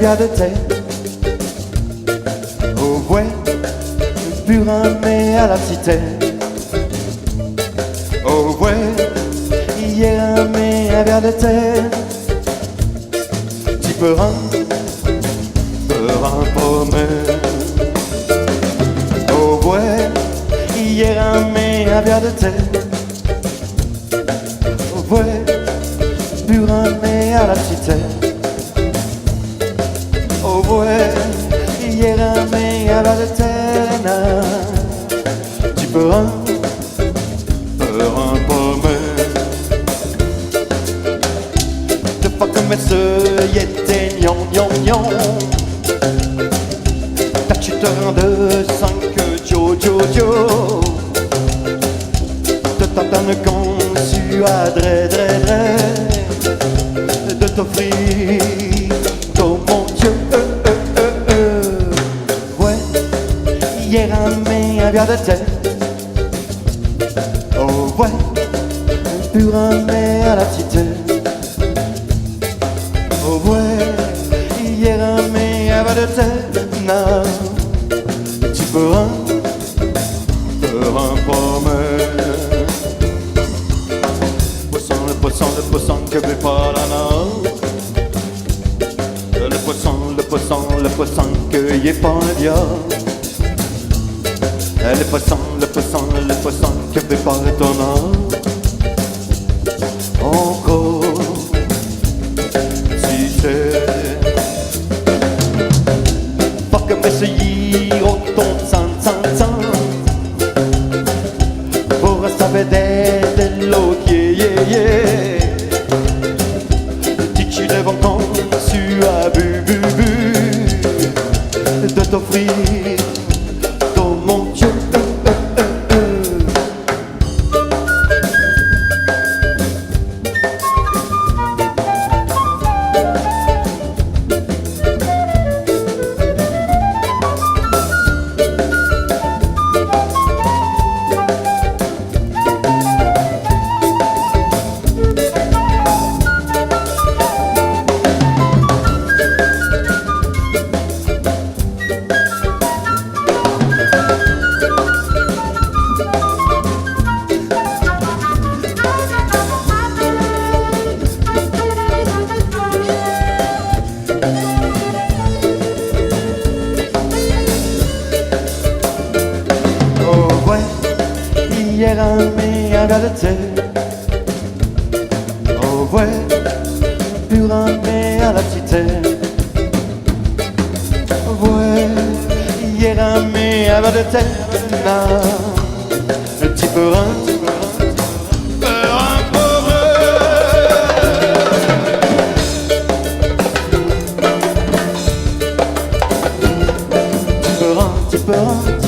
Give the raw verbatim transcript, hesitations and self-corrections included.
via de tè. O vouè, pur amé a la titè. O vouè, yèr amé a via de tè. Ti pèran, pèran po mè. O vouè, yèr amé a via de tè. O vouè, pur amé a la titè. O vouè, yèr amé a la titè. Ti pèran, pèran po mè. Te pa comme se yète, gnon, gnon, gnon. Ta tu te rends de sang que Dio, Dio, Dio. De t'attendre quand tu as dré, dré, dré, de t'offrir, oh mon Dieu, euh, euh, euh, euh. Vouè, yèr amé a via de tè. O vouè, pur amé a la titè. O vouè, yèr amé a via de tè. Na, ti pèran, pèran po mè. Poisson, le poisson, le poisson que vè pa la nâ. Le poisson, le poisson, le poisson que yè pa via. Le poisson, le poisson, le poisson que vè pa tona. Encore. Si c'est pas que me se yiro ton san, san, san. Vora savé de, de lo que yè, yè, yè. Ti tu devan quand tu as bu, bu, bu, de t'offrir, oh mon Dieu, euh, euh, euh, euh. O vouè, yèr amé a via de tè. O vouè, pur amé a la titè. O vouè, yèr amé a via de tè. Na, ti pèran, pèran po mè. Ti pèran, ti pèran.